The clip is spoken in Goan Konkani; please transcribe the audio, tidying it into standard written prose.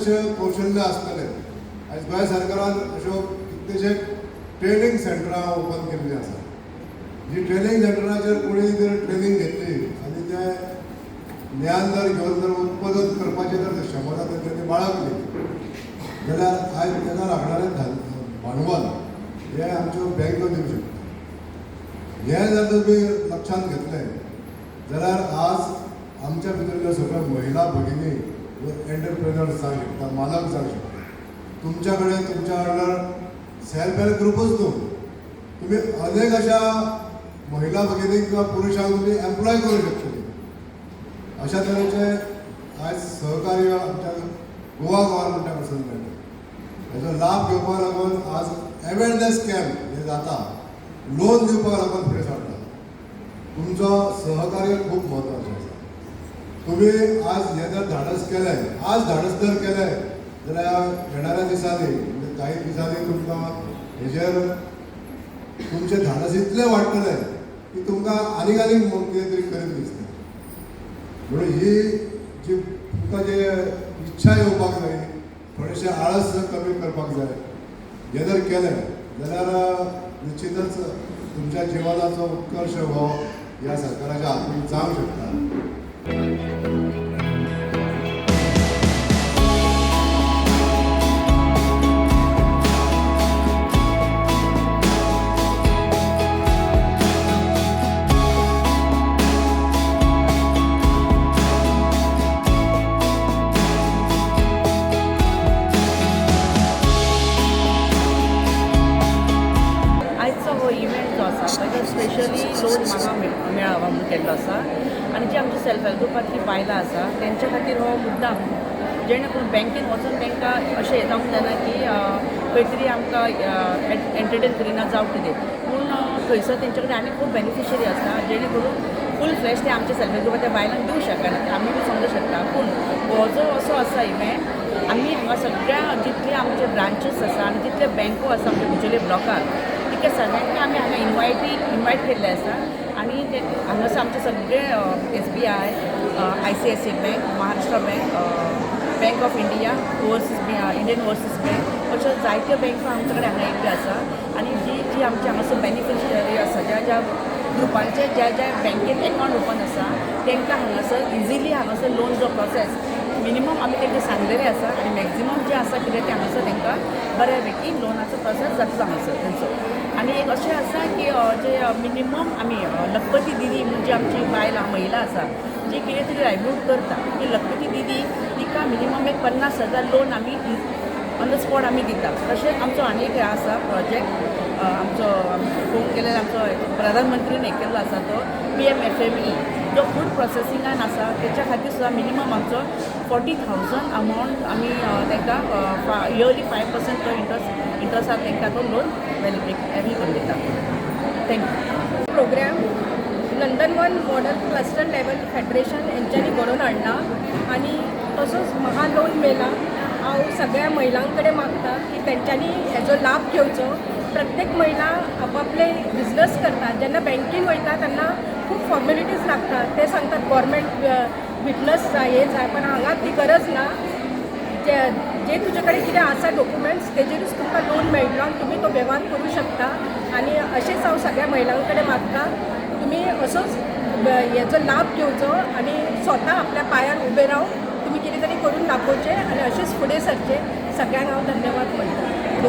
तरेचें कौशल्य आसतलें. आयज गोंय सरकारान अश्यो कितलेशे ट्रेनींग सेंटरां ओपन केल्लीं आसा, जी ट्रेनींग सेंटराचेर कोणी जर ट्रेनींग घेतली आनी तें ज्ञान जर घेवन जर उत्पादन करपाचें जर क्षमता तेंच्यांनी बाळगली जाल्यार आयज ताका लागणारें भांडवल हें आमच्यो बँको दिवंक शकता. हें जर तुमी लक्षांत घेतलें जाल्यार आज आमच्या भितरल्यो सगळ्यो महिला भगिनी एंटरप्रेनर्स जावंक शकता, मालक जावंक शकता. तुमच्या कडेन तुमच्या अंडर सेल्फ हेल्प ग्रुपूच न्हू, तुमी अनेक अशा महिला भगिनींक किंवा पुरुशांक तुमी एम्प्लॉय करूं शकतली. अशा तरेचे आयज सहकार्य आमच्या गोवा गव्हर्मेंटा कडसून मेळटा. हेजो लाभ घेवपाक लागून आज अवेरनेस कॅम्प हे जाता, लोन दिवपाक लागून फुडें सरता. तुमचो सहकार्य खूब म्हत्वाचें आसा. तुमी आज हें जर धाडस केलें, आज धाडस जर केलें जाल्यार येणाऱ्या दिसांनी, म्हणजे कांय दिसांनी तुमकां हेजेर तुमचें धाडस इतलें वाडटलें की तुमकां आनीक आनीक कितें तरी करीन दिसतलें. म्हणून ही जी तुमकां जे इच्छा येवपाक जाय, थोडेशें आळस कमी करपाक जाय. हें जर केलें जाल्यार निश्चितच तुमच्या जिवनाचो उत्कर्श हो ह्या सरकाराच्या हातून जावंक शकता. आयचो हो इव्हेंट जो आसा पळय तो स्पेशली लोन म्हाका मेळावा म्हणून केल्लो आसा आनी जी आमची सेल्फ हेल्प ग्रुपांतली बायलां आसा तेंच्या खातीर हो मुद्दाम, जेणे करून बँकेन वचून तांकां अशें जावंक जायना की खंय तरी आमकां एंटरटेन करिना जावं कितें, पूण थंयसर तेंचे कडेन आनी खूब बेनिफिशरी आसता, जेणे करून फूल फ्लॅश ते आमच्या सेल्फ हेल्प ग्रुपाच्या बायलांक दिवंक शकना, ते आमी बी समजूंक शकता. पूण हो जो असो आसा इव्हेंट, आमी हांगा सगळ्या जितले आमचे ब्रांचीस आसा आनी जितले बँको आसा आमच्या बिचोले ब्लॉकाक, तितके सगळ्यांक आमी हांगा इनवायट केल्ले आसा. आनी ते हांगासर आमचे सगळे SBI, ICICI bank, Maharashtra bank, bank of India, overseas Indian overseas bank, अश्यो जायत्यो बँको आमचे कडेन हांगा येयल्ल्यो आसा. आनी जी जी आमचे हांगासर बेनिफिशरी आसा, ज्या ज्या ग्रुपांचे ज्या ज्या बँकेन एकावंट ओपन आसा, तांकां हांगासर इजिली हांगासर लोन जो प्रोसेस मिनिमम आमी तांकां सांगलेलें आसा आनी मॅक्झिमम जें आसा कितें तें हांगासर तांकां बऱ्या पैकी लोनाचो प्रोसेस जातलो हांगासर तेंचो. आनी एक अशें आसा की जे मिनिमम आमी लखपती दिदी म्हणजे आमची बायलां महिला आसा जी कितें तरी लायवलीहूड करता, ती लखपती दिदी तिका मिनिमम एक 50,000 लोन आमी ऑन the spot आमी दिता. तशेंच आमचो आनी एक आसा प्रोजेक्ट, आमचो फोन केलेलो, आमचो प्रधानमंत्रीन हें केल्लो आसा, तो PMFME जो फूड प्रोसेसिंगान आसा, तेच्या खातीर सुद्दां मिनिमम आमचो 40,000 अमावंट आमी तांकां इयरली 5% तो इंट्रस्टार तांकां तो लोन एवेल करून दिता. Thank you. Programme Nandanvan model cluster level federation हेंच्यांनी घडोवन हाडला आनी तसोच म्हाका लोन मेळ्ळा. हांव सगळ्या महिलां कडेन मागता की तेंच्यांनी हेजो लाभ घेवचो. प्रत्येक महिला आपापले बिजनस करता. जेन्ना बँकेन वयता तेन्ना खूब फॉर्मेलिटीज लागता. ते सांगतात गव्हर्मेंट विटनस जाय, हें जाय, पण हांगा ती गरज ना. जे जे तुजे कडेन कितें आसा डॉक्युमेंट्स, तेजेरूच तुमकां लोन मेळटलो आनी तुमी तो वेव्हार करूं शकता. आनी अशेंच हांव सगळ्या महिलां कडेन मागता, तुमी असोच हेजो लाभ घेवचो आनी स्वता आपल्या पांयार उबे रावन तुमी कितें तरी करून दाखोवचें आनी अशेंच फुडें सरचें. सगळ्यांक हांव धन्यवाद म्हणटा.